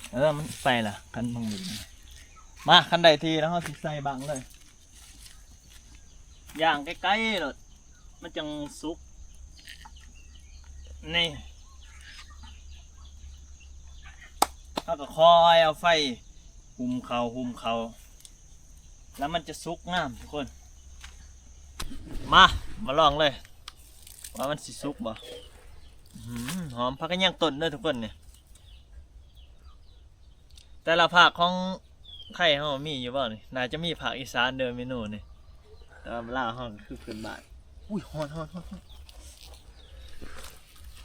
ເອີ ມັນໄປລະ ຄັນເບິ່ງ ມາ ຄັນໄດ້ທີ່ແລ້ວ ເຮົາຊິໃສ່ບັງເລີຍ ຍ່າງໃກ້ໆໂລດ ມັນຈັ່ງສຸກ. ນີ້ ເຮົາກໍຄ່ອຍເອົາໄຟຫຸ້ມເຂົ້າ ຫຸ້ມເຂົ້າ ແລ້ວມັນຈະສຸກງາມທຸກຄົນ. ມາ ມາລອງເລີຍ ວ່າມັນຊິສຸກບໍ່. ອືມ ຫອມຜັກກະແຍງຕົ້ນເດີທຸກຄົນນີ້. ແຕ່ລະພາກຂອງໄທເຮົາມີຢູ່ບໍ່ນີ້? ໜ້າຈະມີພາກອີສານເດີເມນູນີ້ ແຕ່ວ່າລາວເຮົາຄືພື້ນບ້ານ. ອຸ້ຍ ຮ້ອນໆໆໆ ໂ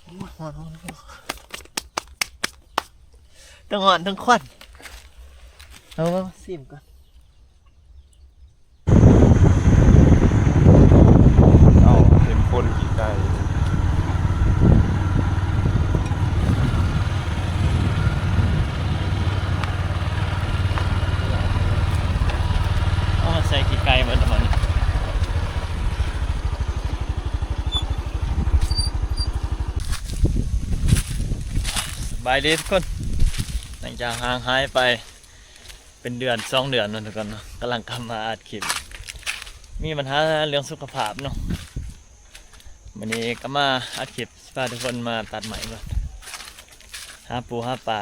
ອ້ຍ ຮ້ອນໆໆ ທັງຮ້ອນທັງຄວັນ. ເອົາມາຊີມກ່ອນ. ເອົາເປັນຄົນຂີ້ໄກ່ ເອົາມາໃສ່ຂີ້ໄກ່ເບິດລະມັນ. ສະບາຍດີທຸກຄົນ ຫຼັງຈາກຫ່າງຫາຍໄປ ເປັນເດືອນສອງເດືອນເນາະທຸກຄົນເນາະ ກຳລັງກັບມາອັດຄລິບ ມີບັນຫາເລື່ອງສຸຂະພາບເນາະ. ມື້ນີ້ກໍມາອັດຄລິບ ຊິພາທຸກຄົນມາຕັດໄມ້ກ່ອນ ຫາປູຫາປາ.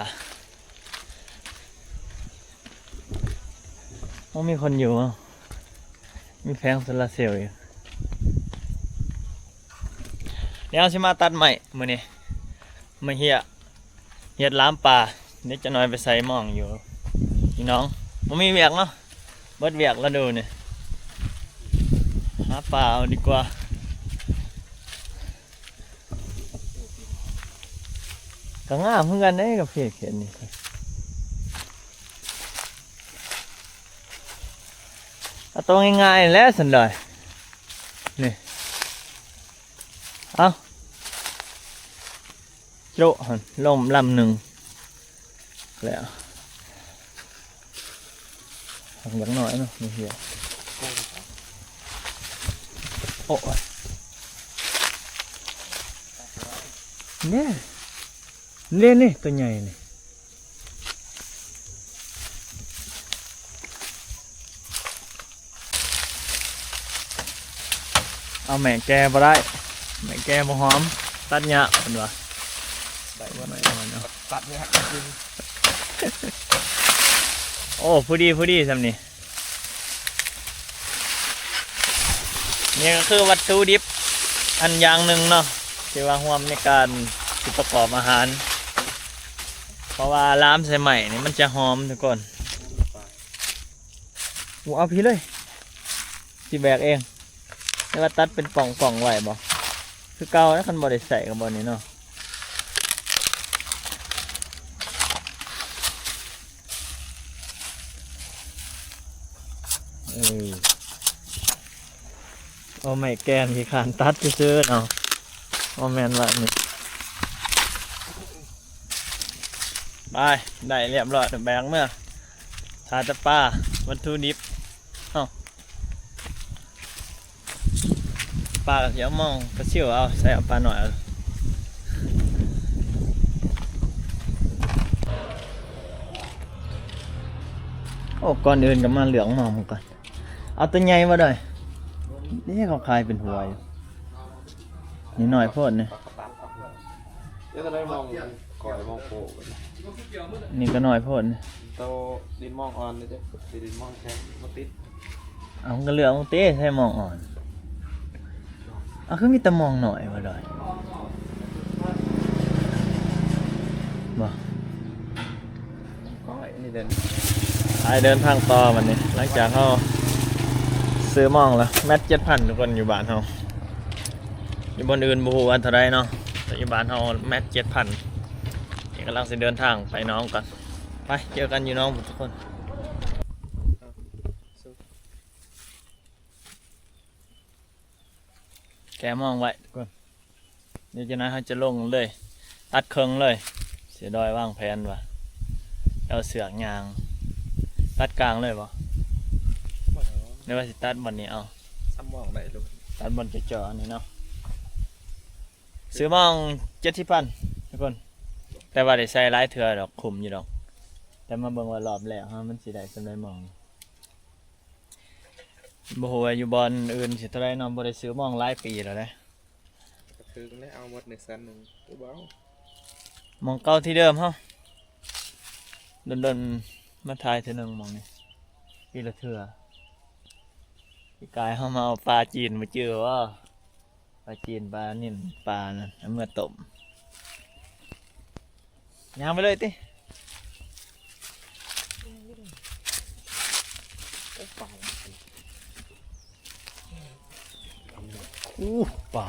ໂອ້ ມີຄົນຢູ່ເນາະ ມີແຜງໂຊລາເຊວຢູ່. ດຽວຊິມາຕັດໄມ້ມື້ນີ້ ມາເຫຍ ເຫຍດລາມປ່າ. ເດັກຈັກໜ້ອຍໄປໃສ່ມອງຢູ່ ພີ່ນ້ອງ ບໍ່ມີວຽກເນາະ ເບິດວຽກລະດູນີ້ ຫາປ່າເອົາດີກວ່າ. ກໍງາມຄືກັນເດ້ ກັບເຂດ ເຂດນີ້ ເອົາໂຕງ່າຍໆແຫຼະຊັ້ນດອຍ ນີ້ ເອົາ ໂຈະຫັ້ນ ລົມລຳໜຶ່ງແລ້ວ ຍັງນ້ອຍເນາະ ນີ້ເຫຍ ໂອ້ຍ ນີ້ ນີ້ ນີ້ ຕົວໃຫຍ່ນີ້. ເອົາແມ່ແກ່ບໍ່ໄດ້ ແມ່ແກ່ບໍ່ຫອມ ຕັດຍາກເພິ່ນວ່າ ໄດ້ບໍ່ ໄດ້ບໍ່ເນາະ ຕັດຍາກ ໂອ້ ພໍດີ ພໍດີຊ່ຳນີ້. ນີ້ກໍຄືວັດຖຸດິບອັນຢ່າງໜຶ່ງເນາະ ທີ່ວ່າຮ່ວມໃນການຊິປະກອບອາຫານ ເພາະວ່າລາມໃສ່ໄມ້ນີ້ມັນຈະຫອມທຸກຄົນ. ໂອ້ ເອົາພີ້ເລີຍ ຊິແບກເອງ ແຕ່ວ່າຕັດເປັນປ່ອງໆໄວ້ບໍ ຄືເກົ່າແຫຼະ ຄັນບໍ່ໄດ້ໃຊ້ກໍບໍ່ນີ້ເນາະ. ເອີ ເອົາໄມ້ແກ່ນຂີ້ຄ້ານຕັດຊື່ໆເນາະ ບໍ່ແມ່ນວ່ານີ້ ໄປ ໄດ້ຮຽບຮ້ອຍ ແບກເມືອ ຖ້າແຕ່ປາ ວັດຖຸດິບ ເອົ້າ. ປາກໍຊິເອົາມອງປາຊິວເອົາ ໃສ່ເອົາປານ້ອຍເອົາ. ໂອ້ ກ່ອນອື່ນກໍມາເລືອກມອງມັນກ່ອນ ເອົາຕົວໃຫຍ່ບໍ່ດອຍ ນີ້ເຂົາຂາຍເປັນຫົວຢູ່ ນີ້ນ້ອຍໂພດນີ້. ເຈົ້າກໍໄດ້ມອງ ກ້ອຍມອງໂປະ ນີ້ກໍນ້ອຍໂພດນີ້ ໂຕດິນມອງອ່ອນເດ້ ຊິດິນມອງແຂງບໍ່ຕິດ. ເອົາ ກໍເລືອກເອົາເຕ ໃສ່ມອງອ່ອນ ເອົາ ຄືມີແຕ່ມອງນ້ອຍວ່າດອຍ ບໍ່ ກ້ອຍນີ້ເດ້. ໄປເດີນທາງຕໍ່ບັດນີ້ ຫຼັງຈາກເຮົາຊື້ມອງແລ້ວ ແມັດເຈັດພັນ ທຸກຄົນ ຢູ່ບ້ານເຮົາ ຢູ່ບ່ອນອື່ນບໍ່ຮູ້ວ່າເທົ່າໃດເນາະ ແຕ່ຢູ່ບ້ານເຮົາແມັດເຈັດພັນ. ນີ້ກຳລັງຊິເດີນທາງໄປໜອງກ່ອນ ໄປເຈີກັນຢູ່ໜອງພຸ້ນທຸກຄົນ. ແກະມອງໄວ້ກ່ອນ ດຽວຈັກໜ້ອຍເຮົາຈະລົງເລີຍ ຕັດເຄິ່ງເລີຍ. ເສຍດອຍວາງແຜນວ່າ ເອົາເຊືອກຍ່າງ ຕັດກາງເລີຍບໍ່ ຫຼືວ່າຊິຕັດບ່ອນນີ້ເອົາ ສ່ຳມອງໄດ້ລູກ ຕັດບ່ອນຈໍ່ໆນີ້ເນາະ. ຊື້ມອງເຈັດສິບພັນທຸກຄົນ ແຕ່ວ່າໄດ້ໃຊ້ຫຼາຍເທື່ອດອກ ຄຸ້ມຢູ່ດອກ ແຕ່ມາເບິ່ງວ່າລອບແລ້ວເຮົາມັນຊິໄດ້ສ່ຳໃດໝ່ອງ. ບໍ່ຮູ້ວ່າຢູ່ບ່ອນອື່ນຊິເທົ່າໃດເນາະ, ບໍ່ໄດ້ຊື້ໝ່ອງຫຼາຍປີແລ້ວເດ້. ກໍຖືກແລ້ວ ເອົາໝົດໃນແສນໜຶ່ງ ຄືບໍ່ເອົາ ໝ່ອງເກົ່າທີ່ເດີມເຮົາ. ດົນໆມາຖ່າຍເທື່ອໜຶ່ງໝ່ອງນີ້ ປີລະເທື່ອ. ປີກາຍເຮົາມາເອົາປາຈີນ ບໍ່ຈື່ບໍ່? ປາຈີນ ປານິນ ປານັ້ນ ເອົາເມືອຕົ້ມ. ຍ່າງໄປເລີຍຕິ. ໂອ້ ປາ ອູ້ ປາ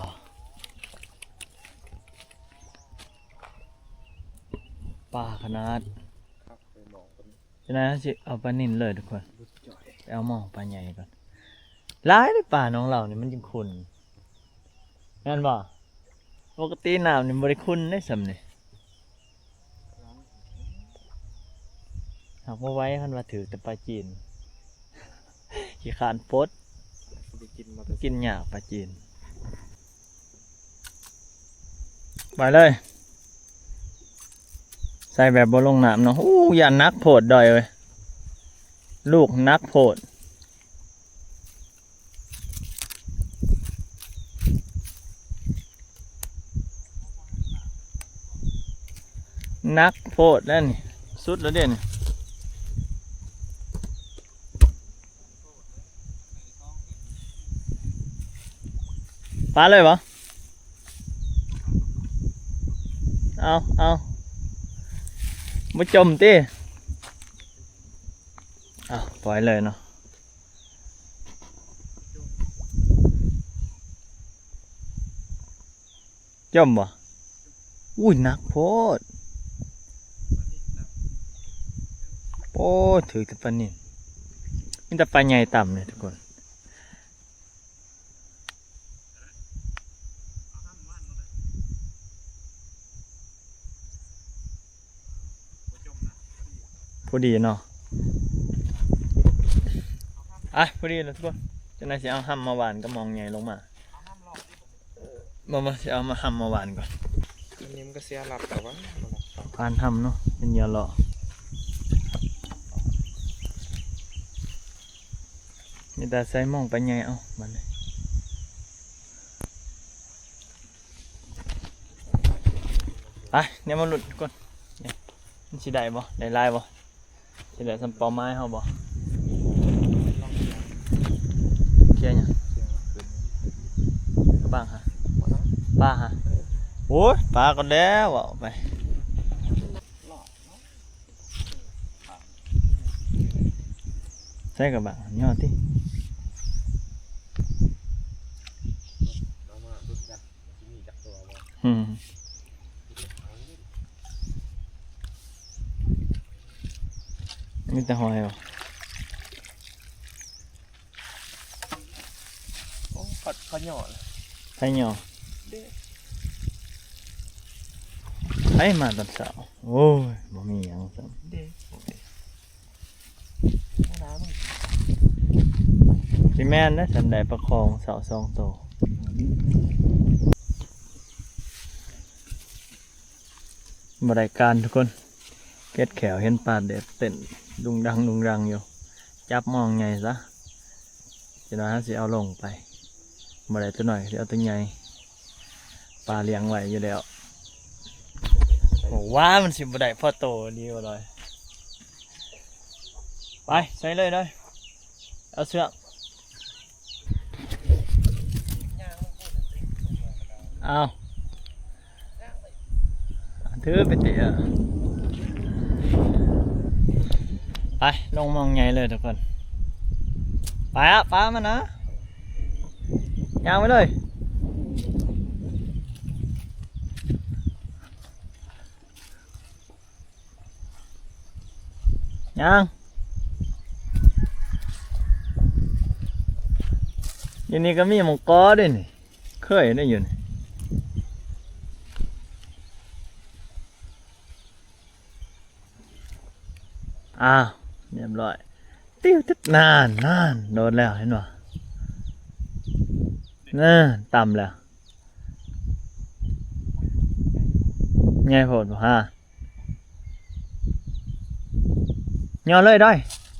ປາຂະໜາດ. ຈັ່ງໃດເຮົາຊິເອົາປານິນເລີຍທຸກຄົນ. ໄປເອົາໝ່ອງປາໃຫຍ່ກ່ອນ. ຫຼາຍເດ້ ປາໜອງເຫຼົ່ານີ້ມັນຈຶ່ງຂຸ່ນ ແມ່ນບໍ່? ປົກກະຕິນ້ຳນີ້ບໍ່ໄດ້ຂຸ່ນເດ້ສ່ຳນີ້. ຫາກບໍ່ໄຫວ ຄັນວ່າຖືກແຕ່ປາຈີນ ຂີ້ຄ້ານປົດ. ໄດ້ກິນມາແຕ່ ກິນຍາກປາຈີນ. ໄປເລີຍ. ໃສ່ແບບບໍ່ລົງນ້ຳເນາະ. ໂອ້ ຢ້ານໜັກໂພດດອຍເອີຍ ລູກໜັກໂພດ. ໜັກໂພດແລ້ວນີ້ ສຸດແລ້ວເດ້ນີ້. ປາເລີຍບໍ່? ເອົາ ເອົາ ບໍ່ຈົມຕິ? ເອົາ ປ່ອຍເລີຍເນາະ. ຈົມບໍ່? ອຸ້ຍ ໜັກໂພດ. ໂອ້ ຖືກແຕ່ປານິນ ມີແຕ່ປາໃຫຍ່ຕ່ຳເລີຍທຸກຄົນ. ພໍດີເນາະ. ອ່ະ ພໍດີແລ້ວທຸກຄົນ. ຈັ່ງໃດຊິເອົາຮຳມາຫວ່ານກັບໝ່ອງໃຫຍ່ລົງມາ. ມາ ມາ ຊິເອົາມາ ຮຳມາຫວ່ານກ່ອນ. ອັນນີ້ມັນກໍເສຍຫຼັກແລ້ວຫວາ ຫວ່ານຮຳເນາະ ເປັນເຫຍື່ອເລາະ. ມີແຕ່ໃສ່ໝ່ອງປາໃຫຍ່ເອົາບັດນີ້. ໄປ ແນວມາລຸ້ນກ່ອນ ນີ້ ມັນຊິໄດ້ບໍ່ ໄດ້ຫຼາຍບໍ່? ຊິໄດ້ສ່ຳເປົ້າໝາຍເຮົາບໍ່? ເຄຍຫຍັງ? ກະບັງຫາ ປາຫາ. ໂອ້ຍ ປາກ່ອນແລ້ວ ເວົ້າໄປ. ໃສ່ກະບັງຍໍຕິ. ອືມ ມີແຕ່ຫອຍບໍ່? ໂອ້ ເຂົາ ເຂົາຍໍລະ ໃຜຍໍ? ເດ້ ໃຜມາຕອນເຊົ້າ? ໂອ້ຍ ບໍ່ມີຫຍັງຊ້ຳ ເດ້ ໂອ້ຍ. ຊິແມ່ນເດ້ ຊັ້ນໄດ້ປາຄອງເຊົ້າສອງໂຕ. ບໍ່ໄດ້ການທຸກຄົນ ເກັດແຂ້ວເຫັນປາແດດເຕັ້ນດຸງດັງດຸງດັງຢູ່. ຈັບໝ່ອງໃຫຍ່ຊະ ຈັກໜ້ອຍເຮົາຊິເອົາລົງໄປ. ບໍ່ໄດ້ໂຕນ້ອຍກໍຊິເອົາໂຕໃຫຍ່. ປາລ້ຽງໄວ້ຢູ່ແລ້ວ. ໂອ້ ວ່າມັນຊິບໍ່ໄດ້ພໍໂຕດີບໍ່ລອຍ. ໄປ ໃສ່ເລີຍເດີ. ເອົາເຊືອກ ເອົາ ຖືໄປຕິ. ເອີ ໄປ ລົງໝ່ອງໃຫຍ່ເລີຍທຸກຄົນ. ໄປອະ ປາມັນນະ ຍ່າງໄປເລີຍ. ຍ່າງ ຢູ່ນີ້ກໍມີໝ່ອງກໍເດ້ນີ້ ເຄີຍໄດ້ຢູ່ນີ້. ອ້າວ ຮຽບຮ້ອຍ ຕິວ ຕຶດ ນານ ນານ ໂດນແລ້ວ ເຫັນບໍ່? ນານ ຕ່ຳແລ້ວ. ໃຫຍ່ໂພດບໍ່ຫາ? ຍໍເລີຍໄດ້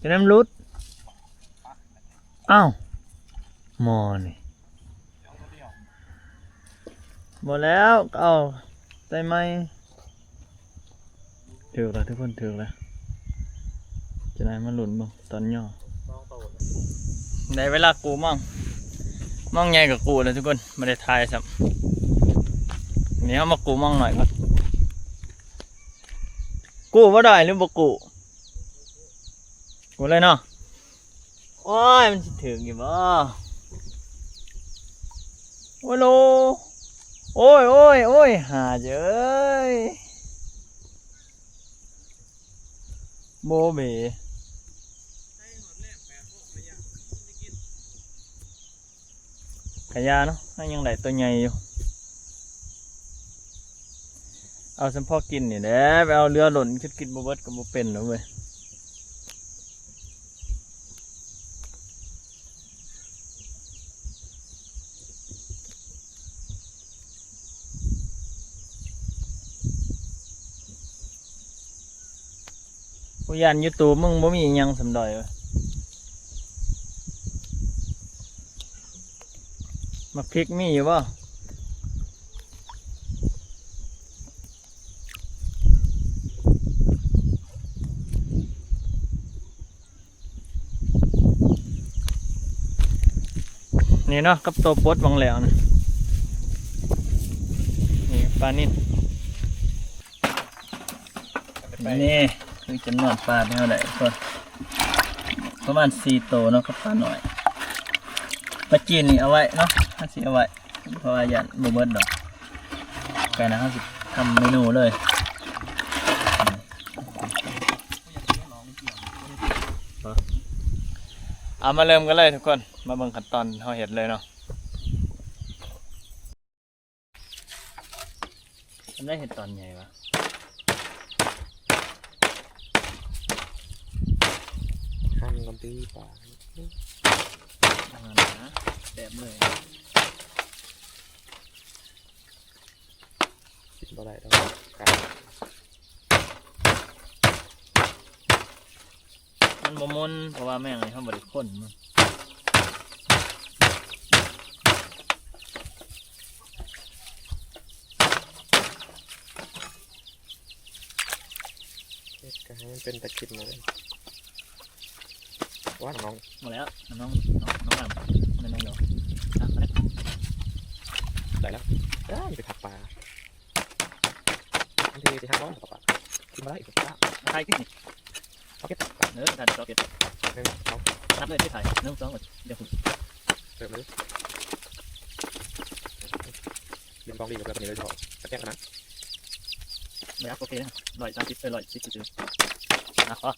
ຈະໄດ້ມັນຫຼຸດ. ອ້າວ ໝໍນີ້ ບໍ່ແລ້ວ ກໍເອົາໃສ່ໃໝ່. ຖືກແລ້ວທຸກຄົນ ຖືກແລ້ວ. ຈະໄດ້ມາລຸ້ນເບິ່ງຕອນຍໍ. ໄດ້ເວລາກູ້ມອງ ມອງໃຫຍ່ກໍກູ້ແລ້ວທຸກຄົນ ບໍ່ໄດ້ຖ່າຍຊ້ຳ. ນີ້ເຮົາມາກູ້ມອງນ້ອຍກ່ອນ. ກູ້ບໍ່ໄດ້ ຫຼືບໍ່ກູ້? ກູເລີຍເນາະ. ໂອ້ຍ ມັນຊິຖືກຢູ່ບໍ່? ໂອ້ໂລ ໂອ້ຍ ໂອ້ຍ ໂອ້ຍ ຫາເອີຍ ໂບເບ. ກະຢ່າເນາະ ຍັງໄດ້ໂຕໃຫຍ່ຢູ່. ເອົາສຳພໍກິນນີ້ແຫຼະ ໄປເອົາເຫຼືອລົ້ນ ຄິດ ກິນບໍ່ເບິດກໍບໍ່ເປັນດອກເວີຍ. ກູຢ້ານຢູທູບມຶງບໍ່ມີອີ່ຫຍັງສ່ຳດອຍເວີຍ. ໝາກພິກມີຢູ່ບໍ່? ນີ້ເນາະ ກັບໂຕປົດຫວ່າງແລ້ວນະ ນີ້ປານິນ. ນີ້ຄືຈຳນວນປາທີ່ເຮົາໄດ້ ປະມານສີ່ໂຕເນາະ ກັບປານ້ອຍ. ປາຈີນນີ້ເອົາໄວ້ເນາະ ເຮົາຊິເອົາໄວ້ ເພາະວ່າຢ້ານບໍ່ເບິດດອກ. ໄປນະ ເຮົາຊິທຳເມນູເລີຍ. ເອົາ ມາເລີ່ມກັນເລີຍທຸກຄົນ ມາເບິ່ງຂັ້ນຕອນເຮົາເຮັດເລີຍເນາະ. ມັນໄດ້ເຮັດຕອນໃຫຍ່ວະ ຄັນກ່ອນຕີປາ ປະມານນັ້ນນະ ແຊບເລີຍ. ກິນບໍ່ໄດ້ດອກ ກັນ. ມັນບໍ່ມົນ ເພາະວ່າແມ່ງນີ້ເຮົາບໍ່ໄດ້ຄົນມັນ. ເຮັດກະໃຫ້ມັນເປັນຕາກິນເລີຍ. ວ່ານ້ອງ ບໍ່ແລ້ວ ນ້ອງ ນ້ອງ ນ້ອງນ້ຳ ບໍ່ແມ່ນນ້ອງດອກ. ອ່ະ ໄດ້ແລ້ວ ໄດ້ແລ້ວ. ເອີ ຢ່າໄປທັບປາ ບາງທີຊິຫັກບໍ່ ປາ ກິນບໍ່ໄດ້ອີກ. ຖ່າຍຄລິບນີ້ ເອົາເກັບ ເອີ ຖ່າຍ ເອົາເກັບ ໜຶ່ງ ສອງ ນັບເລີຍ ຊິຖ່າຍ ໜຶ່ງ ສອງ ດຽວ ເລີ່ມເລີຍ. ເປັນກອງລີເພື່ອນນີ້ເລີຍ ສະແກນຂະໜາດ ບໍ່ຢາກ ໂອເຄ ຮ້ອຍສາມສິບ ເອີ ຮ້ອຍສິບຊື່ໆ ນະ ພໍ.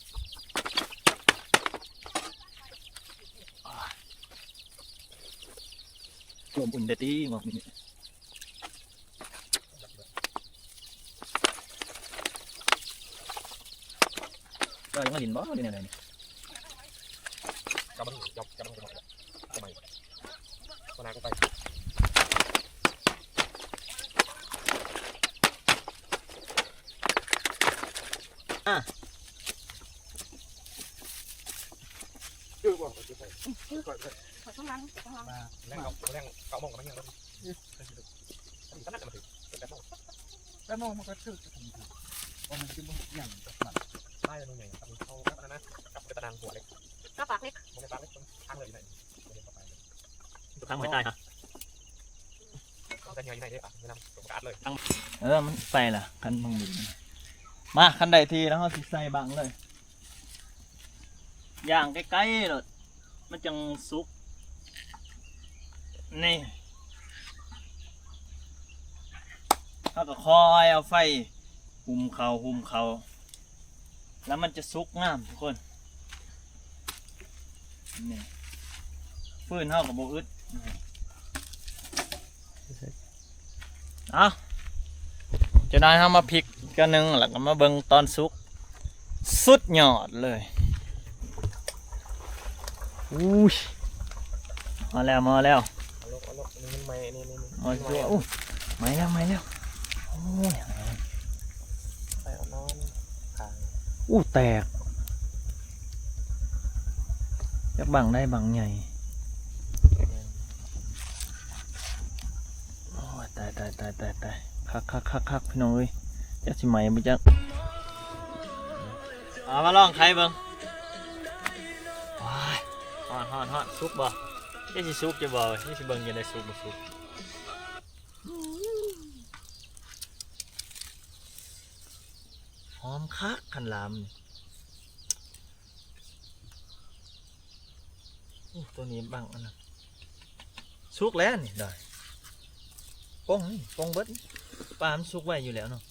ລົມອຸ່ນແທ້ຕິ ໝອກນີ້ ເຈົ້າຍັງມາຫຼິ້ນບໍ່ ຫຼືແນວໃດນີ້? ເຈົ້າມາດູ ເຈົ້າ ເຈົ້າມາດູ ເຈົ້າມາ ເຈົ້າມາ ບໍ່ໜ້າກູໄປ ອ່າ. ເອີ ບໍ່ ເອົາໄປ ເອົາໄປ ຂ້າງຫຼັງ ຂ້າງຫຼັງ ແລງເກົ້າ ແລງເກົ້າໂມງກໍມາຮຽນແລ້ວ ອືມ ອັນນີ້ສຳລັບມັນຖືກ ແປດໂມງ ແປດໂມງມັນກໍຖືກ ບໍ່ແມ່ນຊິບໍ່ຫຍັງກັບມັນ ຫຼາຍໜ່ວຍໃຫຍ່ ເອົາກັບອັນນັ້ນນະ ກັບຕາໜ່າງຫົວເຫຼັກ ກັບປາກເຫຼັກ ບໍ່ແມ່ນປາກເຫຼັກ ທາງເລີຍຢູ່ໃນ ທາງຫ້ວຍໃຕ້ຮະ ເອີ ມັນໄປລະ ຄັນເບິ່ງ ມາ ຄັນໄດ້ທີ່ແລ້ວ ເຮົາຊິໃສ່ບັ້ງເລີຍ ຍ່າງໃກ້ໆໂລດ ມັນຈັ່ງສຸກ ນີ້ ເຮົາກໍຄ່ອຍເອົາໄຟຫຸ້ມເຂົ້າ ຫຸ້ມເຂົ້າ ແລ້ວມັນຈະສຸກງາມທຸກຄົນ ນີ້ ຟືນເຮົາກໍບໍ່ອຶດ ເອົາ ເຈົ້ານາຍເຮົາມາພິກເທື່ອໜຶ່ງ ແລ້ວກໍມາເບິ່ງຕອນສຸກ ສຸດຍອດເລີຍ ອູ້ຍ ມາແລ້ວ ມາແລ້ວ. ເອົາລົງ ເອົາລົງ ນີ້ມັນໄໝ້ ນີ້ ນີ້ ນີ້ ໂອ້ຍ ໄໝ້ແລ້ວ ໄໝ້ແລ້ວ ໂອ້ຍ ໄຟອ່ອນໆ ຄ້າງ ອູ້ ແຕກ ຈັກບັ້ງໃດບັ້ງໃຫຍ່. ໂອ້ຍ ຕາຍ ຕາຍ ຕາຍ ຕາຍ ຕາຍ ຄັກ ຄັກ ຄັກ ຄັກ ພີ່ນ້ອງເອີຍ ຈັກຊິໄໝບໍ່ຈັກ. ເອົາມາລອງໄຂເບິ່ງ. ວ້າຍ ຮ້ອນ ຮ້ອນ ຮ້ອນ ສຸກບໍ່? ຈັກຊິສຸກຢູ່ບໍ່? ຈັກຊິເບິ່ງຈັ່ງໃດ ສຸກບໍ່ສຸກ. ຫອມຄັກ ຄັນລາມນີ້. ໂອ້ ຕົວນີ້ບັ້ງອັນນັ້ນ ສຸກແລ້ວນີ້ ໄດ້ ປົງນີ້ ປົງເບິດ ປາມັນສຸກໄວຢູ່ແລ້ວເນາະ.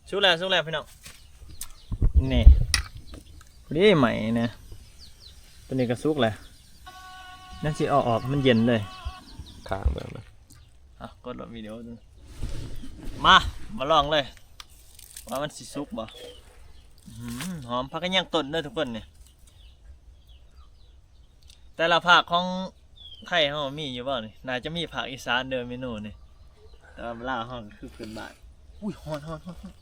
ສຸກແລ້ວ ສຸກແລ້ວພີ່ນ້ອງ ນີ້ ພໍດີໄໝ້ນະ. ຕົວນີ້ກໍສຸກແລ້ວ ຍັງຊິເອົາອອກໃຫ້ມັນເຢັນເລີຍ ຂ້າງເບິ່ງນະ. ອ່ະ ກົດລົງວິດີໂອ ມາ ມາລອງເລີຍ ວ່າມັນຊິສຸກບໍ່. ອື ຫອມ ຜັກກະແຍງຕົ້ນເດີທຸກຄົນນີ້. ແຕ່ລະພາກຂອງໄທເຮົາມີຢູ່ບໍ່ນີ້? ໜ້າຈະມີພາກອີສານເດີເມນູນີ້ ແຕ່ວ່າລາວເຮົາຄືພື້ນບ້ານ. ອຸ້ຍ ຮ້ອນ ຮ້ອນ ຮ້ອນ ຮ້ອນ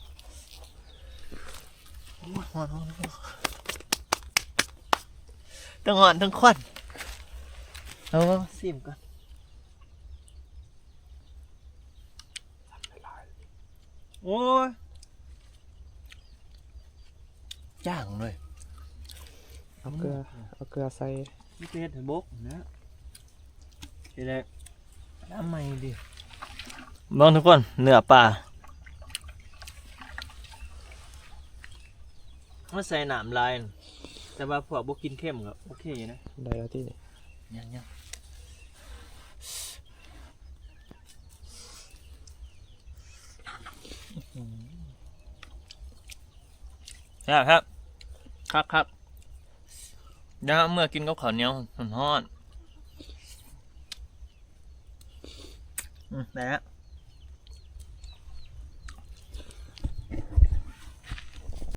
ໂອ້ຍ ຮ້ອນ ຮ້ອນ ຮ້ອນ ທັງຮ້ອນທັງຄວັນ. ເອົາມາຊີມກ່ອນ. ໂອ້ຍ ຈ້າງເລີຍ ເອົາເກືອ ເອົາເກືອໃສ່ ມີແຕ່ເຮັດໃຫ້ບົກນະ ທີແລກນ້ຳໃໝ່ດີ. ເບິ່ງທຸກຄົນ ເນື້ອປາ ມັນໃສ່ນ້ຳຫຼາຍ ແຕ່ວ່າພວກບໍ່ກິນເຄັມກໍໂອເຄຢູ່ນະ ໄດ້ແລ້ວຕິ ຍັງໆ. ແຊບໆ ຄັກໆ ດຽວເອົາເມືອກິນກັບເຂົ້າໜຽວຮ້ອນໆ. ອືມ ໄດ້ລະ